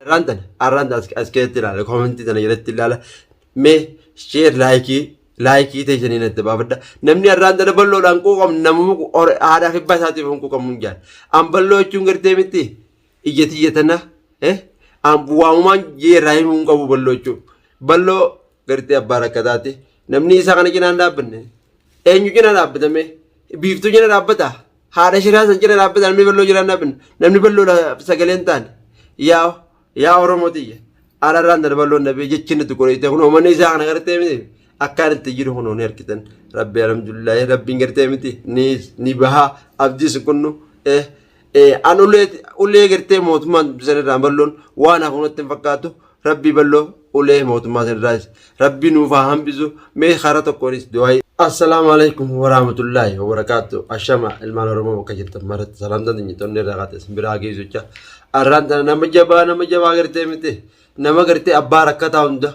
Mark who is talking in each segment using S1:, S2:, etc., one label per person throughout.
S1: Arraan tana arraan tana as keessatti ilaala koomentii tana jalatti ilaala mee sheer laayikii laayikii teessanii natti baafadha. Namni arraan tana balloodhaan quuqamu namuma haadhaa fi abbaa isaatiif hin quuqamu hin jaan. An balloo jechuun gartee miti ija tiyya tana an waamumaan jeerraa himuu hin qabu balloo jechuun. Balloo gartee abbaa rakkataati. Namni isaa kana cinaan dhaabbanne eenyu cina dhaabbatame biiftuu cina dhaabbata. Haadha shiraa san cina dhaabbata namni balloo jiraan dhaabbanne namni balloodhaaf sagalee hin taane. Yaa yaa Oromoo tiyya alarraan tana balloon dhabee jechi nuti qoreessite kun uummanni isaa kana gartee miti akkaan itti jiru kun ni harkitan rabbi alhamdulillahi rabbiin gartee miti ni ni bahaa abdiis kunnu eh an ulee ulee gartee mootummaan san irraa balloon waan hafu natti hin fakkaatu Rabbii balloo ulee mootummaa sanirraas rabbii nuuf haa hambisu mee karaa tokkoonis du'aa. Assalaamu alaikum warahmatullaahi wabarakaatu. Ashama ilmaan Oromoo bakka jirtan maratti salaamtaan xinjitoonni irraa kaate isin biraa geessu jecha. Arraan tana nama jabaa nama jabaa gartee miti nama gartee abbaa rakkataa hunda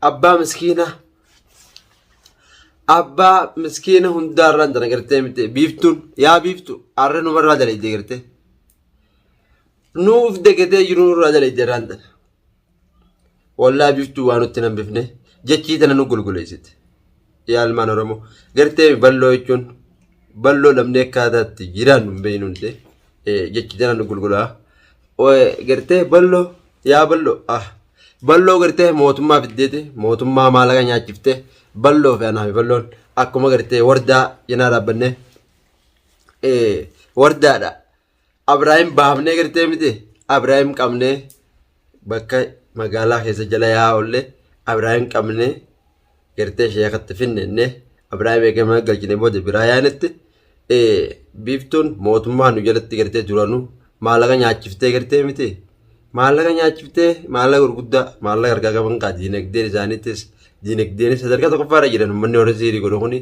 S1: abbaa miskiinaa abbaa miskiina hundaa arraan tana gartee miti biiftuun yaa biiftu arra numarraa dalayde gartee. Nuuf degetee jiru nurraa dalayde irraan tana. Wallaa biftuu waa nutti hin hambifne jechii tana nu golgoleessite. Yaa ilmaan Oromoo gartee balloo jechuun balloo dhabnee akkaataatti jiraannu hin beeknu nuti jechi tana nu golgolaa. Gartee balloo yaa balloo ah balloo gartee mootummaa fiddeeti mootummaa maallaqa nyaachiftee balloo fi anaa fi balloon akkuma gartee wardaa cinaa dhaabbannee wardaadha. Abraahim baafnee gartee miti Abraahim qabnee bakka magaalaa keessa jala yaa oolle Abraahim qabnee gartee sheekatti finnenne Abraahim eegee mana galchine booda biraa yaanetti biiftuun mootummaa nu jalatti gartee duranuu maallaqa nyaachiftee gartee miti maallaqa nyaachiftee maallaqa gurguddaa maallaqa harkaa qaban kaa diinagdeen isaaniittis diinagdeen sadarkaa tokkoffaarra jiran uummanni warra siirii godhu kuni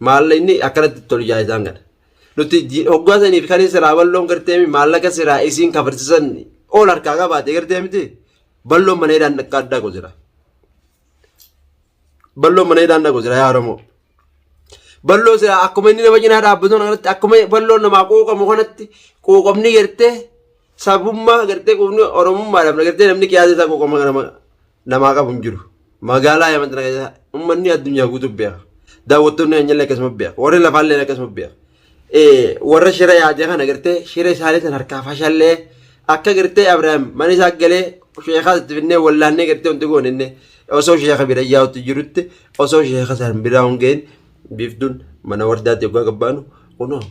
S1: maallaqni akkanatti tolchaa isaan kana. Nuti hoggaa saniif kan siraa balloon gartee maallaqa siraa isiin kafalchisan ol harkaa qabaate gartee miti balloon mana hidhaan dhaqqa addaa ko jira. Balloon mana hidhaan dhaqu jira yaa Oromoo. Balloo siraa akkuma inni nama cinaa dhaabbatu kanatti akkuma balloon namaa quuqamu kanatti quuqamni gartee sabummaa gartee quuqamni Oromummaadhaaf gartee namni qiyaasa isaa quuqama nama namaa qabu hin jiru. Magaalaa Yaman tana keessa uummanni addunyaa guutuu beeka. Daawwattoonni keenyallee akkasuma beeka. Warri lafaallee akkasuma beeka. Warra shira yaade kana gartee shira isaanii san harkaa fashallee akka gartee Abiraam mana isaa galee sheekaa itti finnee wallaannee gartee wanti goone inni osoo sheeka bira yaa'utti jirutti osoo sheeka san biraa hin gahin biiftuun mana wardaatti yoggaa gabbaanu kunoo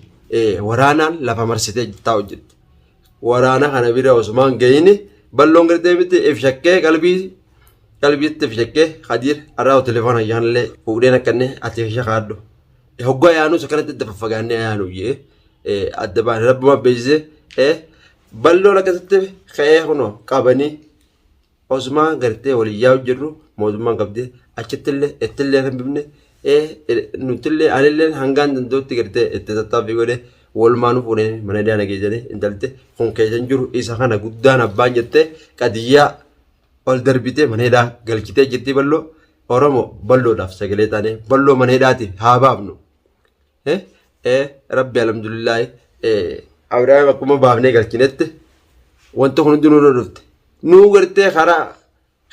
S1: waraanaan lafa marsitee taa'u jirti. Waraana kana bira osuma hin gahini balloon gartee miti if shakkee qalbii qalbiitti if shakkee Khadiir har'a telefoona ayyaanillee fuudheen akkanne ati ishee kaadhu. Hoggaa yaanus akkanatti adda faffagaannee yaanu jee adda baane rabbuma beeksisee balloon akkasitti ka'ee kunoo qabanii Osumaa gartee waliin yaa'u jirru mootummaan qabdee achittillee ittillee hin hambifne nutillee anillee hangaan danda'utti gartee itti tattaaffii godhee walumaa nu fuudhee mana hidhaa geessanii intalti kun keessa hin jiru isa kana guddaan abbaan jettee qadiyyaa ol darbitee mana hidhaa galchitee jirti balloo Oromoo balloodhaaf sagalee taanee balloo mana hidhaati haa baafnu. Rabbi alhamdulillaahi Abiraam akkuma baafnee galchinetti wanta kun hundi nurra dhufte. Nuu gartee karaa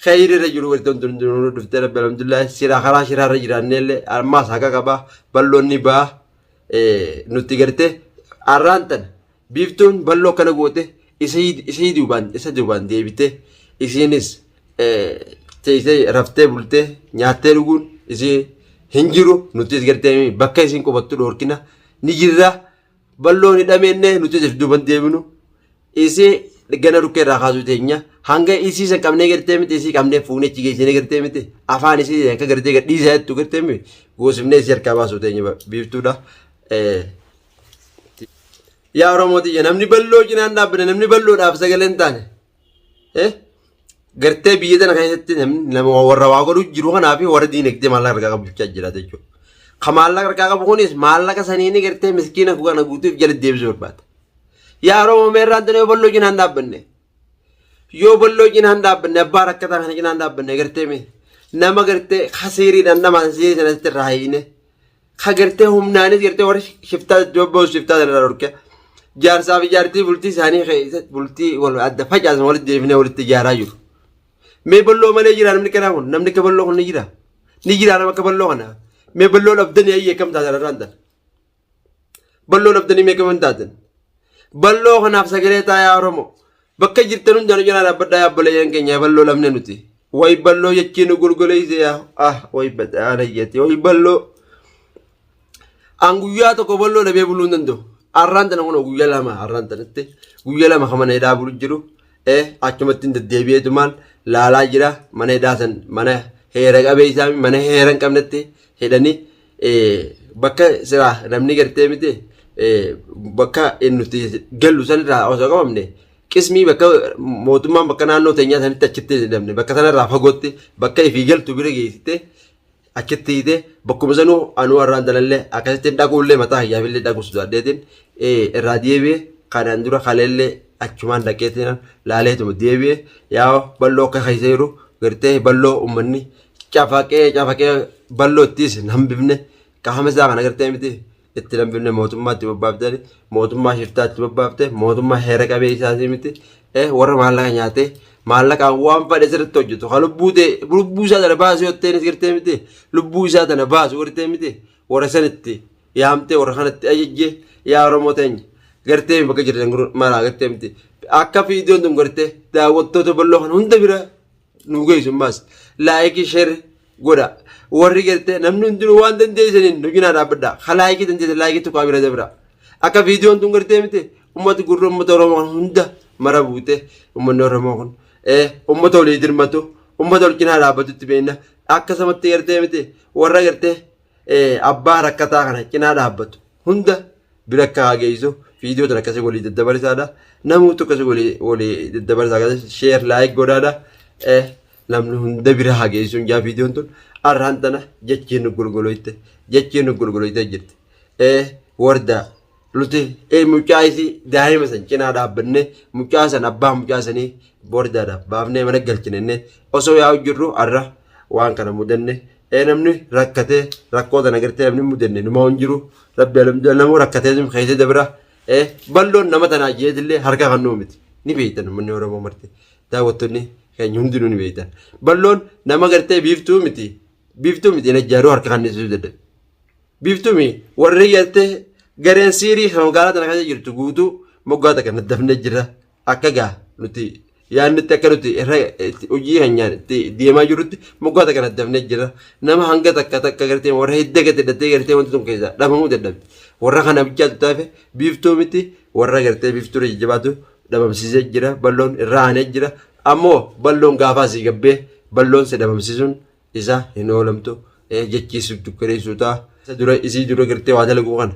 S1: kheyri irra jiru gartee wanti hundi nurra dhufte rabbi alhamdulillaahi siraa karaa shiraa irra jiraannee illee ammaas haqa qabaa balloon ni baa nuti gartee arraan tana biiftuun balloo akkana goote isii duubaan isa duubaan deebite isiinis teessee raftee bultee nyaattee dhuguun isii hin jiru nutis gartee bakka isiin qubattu dhoorkina ni jirra balloon hidhameenne nutis if duuban deebinu isii gana dhukkee irraa kaasuu teenya hanga isii san qabnee gartee miti isii qabnee fuunee achi geessinee gartee miti afaan isii akka gartee gadhiisaa jettu gartee miti goosifnee isii harkaa baasuu teenya biiftuudha. Yaa Oromoo tiyya namni balloo cinaan dhaabbanne namni balloodhaaf sagalee hin taane. Gartee biyya tana keessatti namni nama warra waa godhu jiru kanaa fi warra diinagdee maallaqa harkaa qabu jechaa jira jechuudha. Ka maallaqa harkaa qabu kunis maallaqa saniini gartee miskiina kana guutuuf jala deebisuu barbaada. Yaa Oromoo meerraan tana yoo balloo cinaan dhaabbanne yoo balloo cinaan dhaabbanne abbaa rakkataa kana cinaan dhaabbanne gartee mee nama gartee kasiiriidhaan nama sirii sanatti irraa hiine. Ka gartee humnaanis gartee warri shiftaa jobboo shiftaa sana irraa dhorke. Jaarsaa fi jaartii bultii isaanii keessatti bultii wal adda facaasan walitti deebinee walitti ijaaraa jiru. Mee balloo malee jira namni kanaa kun namni akka balloo kun ni jira. Ni jira nama akka balloo kana. Mee balloo dhabdanii ayyee kam taatan irraan tan. Balloo dhabdanii mee kam taatan. Balloo kanaaf sagalee taayaa Oromoo. Bakka jirtan hundaan jalaa dhaabbadhaa yaa obboleeyyan keenya balloo lamne nuti. Way balloo jechiin nu golgoleeyse yaa ah way badhaana jetti way balloo. An guyyaa tokko balloo dhabee buluu hin danda'u. Arraan tana kun guyyaa 2 arraan tanatti guyyaa 2 kan mana hidhaa bulu jiru. Achumatti hin deddeebi'eetumaan laalaa jira mana hidhaa san mana heera qabeessaa mana heera hin qabnetti hidhanii bakka silaa namni gartee miti bakka nuti gallu sanirraa osoo qabamne qismii bakka mootummaan bakka naannoo teenyaa sanitti achitti hidhamne bakka sanarraa fagootti bakka ifii galtu bira geessite achitti hiite bakkuma sanuu anuu har'aan tanallee akkasitti dhaquullee mataa kiyyaafillee dhaqu sodaadheetiin irraa deebi'e kanaan dura kaleellee achumaan dhaqeetiin laaleetuma deebi'e yaa balloo akka keessa jiru gartee balloo uummanni cafaqee cafaqee balloo ittiis hin hambifne qaama isaa kana gartee miti itti hin hambifne mootummaa itti bobbaaftee mootummaa shiftaa itti bobbaafte mootummaa heera qabeessaasii miti warra maallaqa nyaatee maallaqaan waan fedhe sirriitti hojjetu kan lubbuu ta'e lubbuu isaa tana baasu yoo ta'e gartee miti lubbuu isaa tana baasu gartee miti warra sanitti yaamtee warra kanatti ajajjee yaa Oromoo teenya gartee bakka jirtan maraa gartee miti akka viidiyoon tun gartee daawwattoota bal'oo kan hunda bira nu geessu ammaas laayikii sheer godha warri gartee namni hundinuu waan dandeessaniin nu cinaa dhaabbadha ka laayikii dandeessan laayikii tuqaa bira dabra akka viidiyoon tun gartee miti ummati gurra ummata Oromoo kan hunda mara buute ummanni Oromoo kun ummata olii dirmatu ummata ol cinaa dhaabbatutti beekna akkasumatti gartee miti warra gartee abbaa rakkataa kana cinaa dhaabbatu hunda bira akka haa geessu viidiyoo tana akkasii walii daddabarsaadha. Namoota akkasii walii walii daddabarsaa akkasii sheer laayik godhaadha. Namni hunda bira haa geessu hin jaa viidiyoon tun arraan tana jechiin nu golgoloyte jechiin nu golgoloyte jirti. Wardaa nuti mucaa isii daa'ima san cinaa dhaabbannee mucaa san abbaa mucaa sanii wardaadhaaf baafnee mana galchinenne osoo yaa'u jirru arra waan kana mudanne namni rakkatee rakkoo tana gartee namni mudanne numa hin jiru rabbi alhamdulillah namuu rakkatee sun keessa dabra balloon nama tanaa jeetillee harka kan nuu miti ni beektan uummanni Oromoo marti daawwattoonni keenya hundinuu ni beektan balloon nama gartee biiftuu miti biiftuu miti najjaaruu harka kan nisuu dadhabe biiftuu mi warri gartee gareen siirii kan magaalaa tana keessa jirtu guutuu moggaa takka naddafnee jira akka gaa nuti yaadnutti akka nuti irra itti hojii keenyaan itti deemaa jirrutti moggaa takka naddafnee jira nama hanga takka takka gartee warra hidda gadi hidhattee gartee wanti sun keessaa dhabamuu dadhabde warra kana bichaatu taafe biiftuu miti warra gartee biiftuu jajjabaatu dhabamsiisee jira balloon irraa aanee jira ammoo balloon gaafaa sii gabbee balloon si dhabamsiisuun isa hin oolamtu jechiisuuf dukkaneessuu ta'a. Isa dura isii dura gartee waa dalaguu kana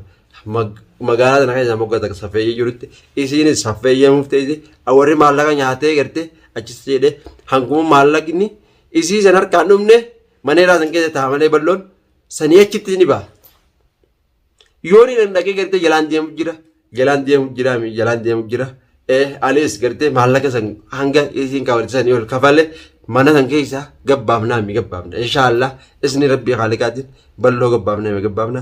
S1: magaalaa tana keessa moggaa takka saffeeyyee jirutti isiinis saffeeyyamuuf ta'e warri maallaqa nyaatee gartee achis jedhee hanguma maallaqni isii san harkaan dhumne mana hidhaa san keessa ta'a malee balloon sanii achitti ni ba'a. Yoon inni dhaqee gartee jalaan deemu jira. Jalaan deemu jira jalaan deemu jira. Anis gartee maallaqa san hanga isiin kafalti sanii ol kafale mana san keessa gabbaafnaa mi gabbaafna. Inshaallah isni rabbii haaliqaatiin balloo gabbaafnaa mi gabbaafna.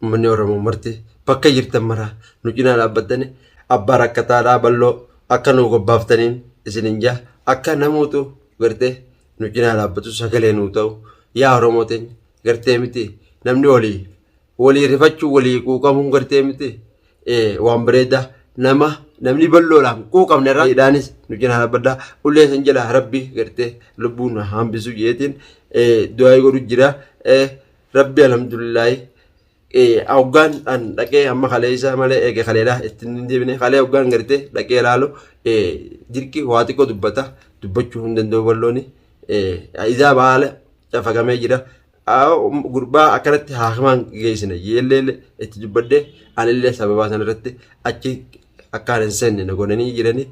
S1: Uummanni Oromoo marti bakka jirtan mara nu cinaa dhaabbattani abbaa rakkataadhaa balloo akka nu gabbaaftaniin isin hin jaa akka namootu gartee nu cinaa dhaabbatu sagalee nuu ta'u yaa Oromoo teenya gartee miti namni walii walii rifachuu walii quuqamuun gartee miti waan bareedaa nama namni bal'oodhaan quuqamne irraa hidhaanis nu cinaa dhaabbadhaa ulee san jala rabbi gartee lubbuun nu hambisu jeetiin du'aa godhu jira rabbi alhamdulillaahi hoggaan an dhaqee amma kaleessa malee eege kaleedha ittiin hin deebine kalee hoggaan gartee dhaqee ilaalu dirqi waa xiqqoo dubbata dubbachuu hin danda'u bal'ooni isaa baala cafagamee jira. Gurbaa akkanatti haakimaan geessine yeellee itti dubbadhe anillee sababaa sana irratti achi akkaan hin seenne na godhanii jirani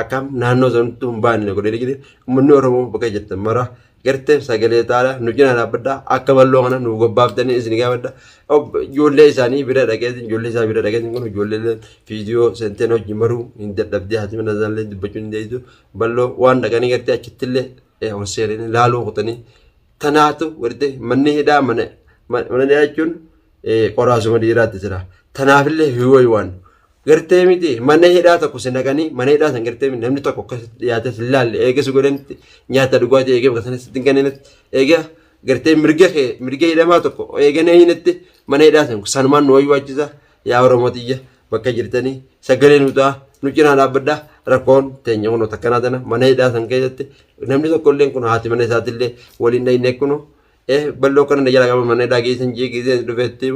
S1: akkam naannoo sanatti hin baane na godhanii jiran uummanni Oromoo bakka jirtan mara gartee sagalee taala nu cinaa dhaabbadha akka balloo kana nu gabbaaftanii isin gaafadha ijoollee isaanii bira dhaqeetiin ijoollee isaa bira dhaqeetiin kun ijoollee viidiyoo seenteen hojii maruu hin dadhabdee haati mana isaallee dubbachuu hin dandeessu balloo waan dhaqanii gartee achittillee ol seenanii laaluu kutanii tanaatu walitti manni hidhaa mana mana hidhaa jechuun qoraasuma dhiiraatti jira. Tanaafillee hin waywaan. Gartee miti mana hidhaa tokko si naqanii mana hidhaa san gartee miti namni tokko akkasitti dhiyaatee si laalle eega si godhanitti nyaata dhugaatii eegee bakka sana sitti hin kenninetti eega gartee mirga kee mirga hidhamaa tokko eeganee hinetti mana hidhaa san sanumaan nu waywaachisa. Yaa Oromoo tiyya, bakka jirtanii sagalee nu ta'a, nu cinaa dhaabbadhaa. Rakkoon teenya kunoo takkanaa tana. Mana hidhaa san keessatti namni tokko illee kun haati mana isaatillee waliin dhayne kunoo balloo kana na jala qaba mana hidhaa geessan jee gisee dhufeetti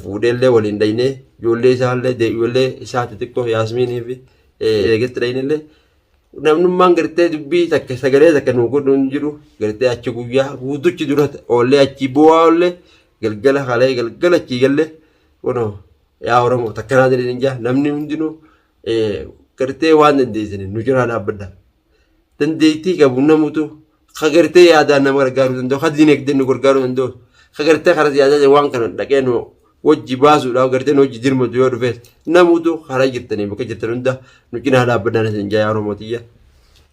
S1: fuudheellee waliin dhaynee ijoollee isaallee ijoollee isaa xixiqqoo Yaasmiinii fi eegatti dhaynellee namnummaan gartee dubbii takka sagalee takka nu godhu hin jiru. Gartee achi guyyaa guutuchi dura oollee achi bu'aa oollee galgala kalee galgala achi galle. Kunoo yaa Oromoo, takkanaa jedheen jaa, namni hundinuu gartee waan dandeessanii nu jiraa dhaabbadha. Dandeettii qabu namutu ka gartee yaadaan nama gargaaruu danda'u, ka dinagdeen nu gargaaruu danda'u, ka gartee karaa siyaasaa waan kana dhaqee nu wajji baasuudhaaf gartee nu wajji dirmatu yoo dhufes namutu karaa jirtanii bakka jirtan hunda nu cinaa dhaabbadhaan isin jaa, yaa Oromoo tiyya.